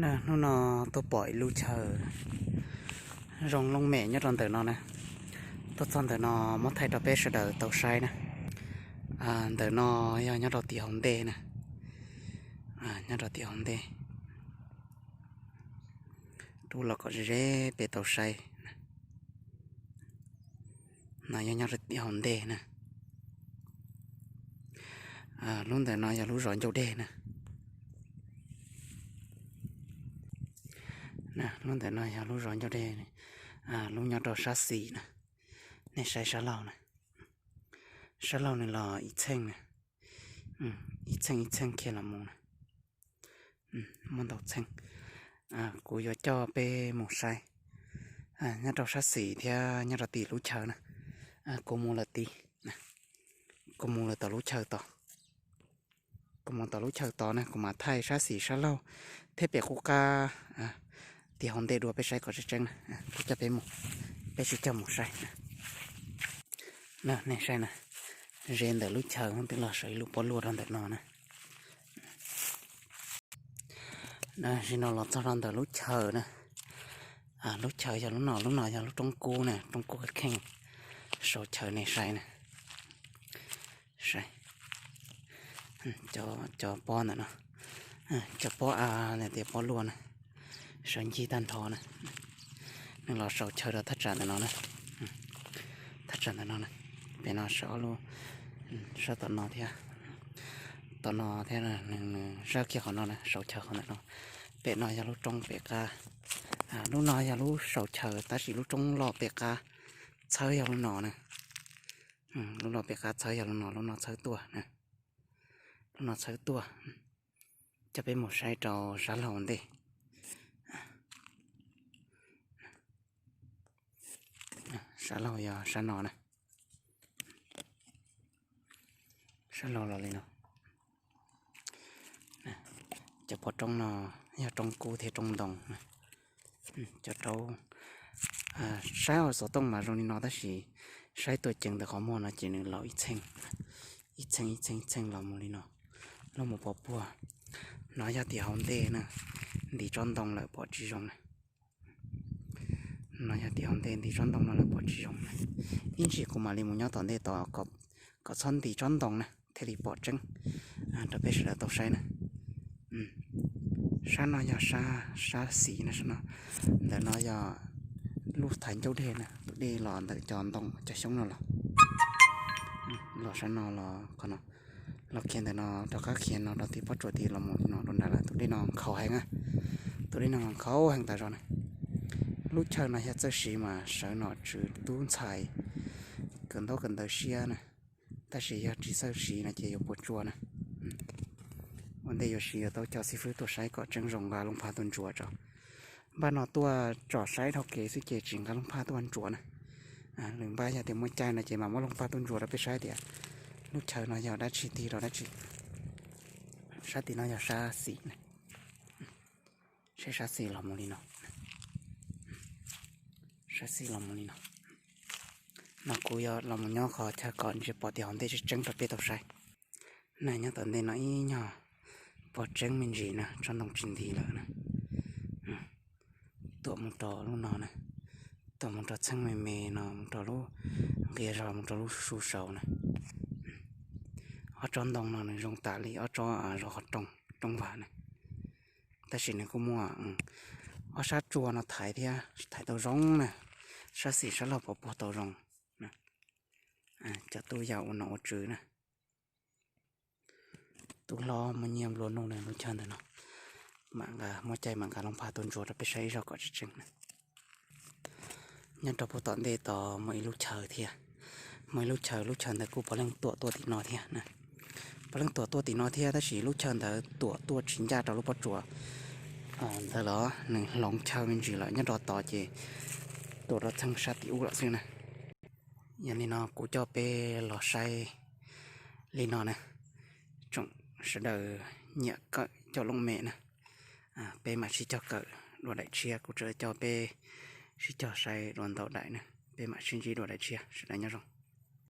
Hnub no tuaj pom ib lub chaw zoo looj mem nyob rau ntawm no na. Tuaj txog ntawm no muab thaij rau peb sawv daws tau saib na. Ntawm no yog nyob rau tim hauv ntej na. Nyob rau tim hauv ntej. Rub los kom ze ze peb tau saib. No yog nyob rau tim hauv ntej na. Lub ntawm no yog lub zos ncauj dej na. Lub ntawm no yog lub zos ncauj dej, lub nyob rau sab xis na. Nej saib sab laug na. Sab laug nws los ib txheej na. Ib txheej ib txheej kiag los mus na. Muaj ntau txheej. Kuv yuav coj peb mus saib nyob rau sab xis thiab nyob rau tim lub chaw na. Kuv mus lawm tid. Kuv mus lawm tom lub chaw tod. Kuv mus tom lub chaw tod na, kuv mam thaij sab xis sab laug thiab pem qub qab tim hauv ntej dua peb saib kom tseeb tseeb na. Kuv coj peb mus, peb sib cog mus saib. Nej saib na, ze ntawm lub chaw twb los saum ib lub pob luaj rau ntawm no na. Tam sim no los txog rau ntawm lub chaw na. Lub chaw yog lub no, lub no yog lub roob kub na, roob kub kheej. Saum chaw nej saib na. Saib cov pob ntawm no, cov pob a, tias pob luaj na, sawv ncig tag nrho na. Nws los saum chaw rau thaj tsam ntawm no na. Thaj tsam ntawm no na, pem no sawv ob lub, sab tom no thiab, tom no thiab, nws sab kiag qhov no na, saum chaw qhov ntawm no. Pem no yog lub roob pem qab. Lub no yog lub saum chaw tab sis lub roob loj pem qab, txhawb yog lub no na. Lub loj pem qab txhawb yog lub no, lub no txhawb tuaj na. Lub no txhawb tuaj. Coj peb mus saib rau sab laug ntej. Sab laug yog sab no na. Sab laug los li no. Cov pob roob no yog roob kub thiab roob ntoo. Cov roob, saib hauv xov tooj mas zoo li no tab sis saib tuaj ceev ntawm qhov muag no ces nws laus ib txheej, ib txheej ib txheej ib txheej los mus li no, los mus pov puag. No yog tim hauv ntej na, ntim tsob ntoo lawm pom tsis zoo na. No yog tim hauv ntej ntim tsob ntoo no lawm pom tsis zoo na. Ib ntsis kuv mam li mus nyob tom ntej tod kom txhob ntim tsob ntoo na thiaj li pom tseeb rau peb sawv daws tau saib na. Sab no yog sab xis na, sab no. Ntawm no yog lub thaiv ncauj dej na, tus dej los ntawm cov ntoo cov xyoob no los. Los sab no los qhov no, los khiav ntawm no rov qab khiav no rau tim pob tsuas tid los mus no rau nram lawm. Tus dej no nkhaus heev na. Tus dej no nkhaus heev tas zog na. Lub chaw no yog txawj siv mas sawv nom tswv tub ntxhais kawm ntaub kawm ntawv siab na, tab sis yog tsis txawj siv no ces yuav puas tsuaj na. Ua ntej yuav siv yuav tau coj xib fwb tuaj saib kom tseeb zoo nqa looj phaj tuaj ntsuas tso. Npaj no tuaj tsom saib dhau kev xwb ces tsis nqa looj phaj tuaj ntsuas na. Lwm npaj yog tias muaj caij no ces mam muab looj phaj tuaj ntsuas rau peb saib tias lub chaw no yog dab tsi tig rau dab tsi. Sab tim no yog sab xis na. Saib sab xis los mus li no. Sab xis los mus li no. No kuv yuav los mus nyob qhov chaw kom ntsia pom tim hauv ntej tseeb tseeb rau peb tau saib. Na nyob tom ntej no ib nyuag pom tseeb me ntsis na, tsob ntoo tsis nti lawm na. Tuam mus rau lub no na, tuam mus rau txheej me me no, mus rau lub nqia zog mus rau lub su saud na. Ob tsob ntoo no nws zoo tam li ob tsob zov qhov rooj, rooj vag na. Tab sis nws kuj muaj ob sab tsua no thaiv thiab, thaiv tau zoo na. Sab xis sab laug pov puag tau zoo. Cov tub yau ua nom ua tswv na. Tub hlob muaj nyiaj nplua nuj na, lub chaw ntawm no. Mam nqa, muaj caij mam nqa looj phaj tuaj ntsuas rau peb saib ib zaug kom tseeb tseeb na. Nyob rau puag tom ntej tod muaj ib lub chaw thiab. Muaj ib lub chaw, lub chaw ntawd kuj puav leej tuam tuaj tim no thiab na. Puav leej tuam tuaj tim no thiab tab sis lub chaw ntawd tuam tuaj tsis ncaj rau lub pob tsuas ntawd los nws hloov chaw me ntsis lawm, nyob rau tod ces tuam rau txheej sab tim ub lawm xwb na. Yog li no kuv coj peb los saib li no na, tsoom sawv daws nyiam kawm cov looj mem na, peb mam sib cog kawm dua daim tshiab, kuv tseem coj peb sib cog saib dua ntau daim na, peb mam sib ntsib dua daim tshiab, sawv daws nyob zoo.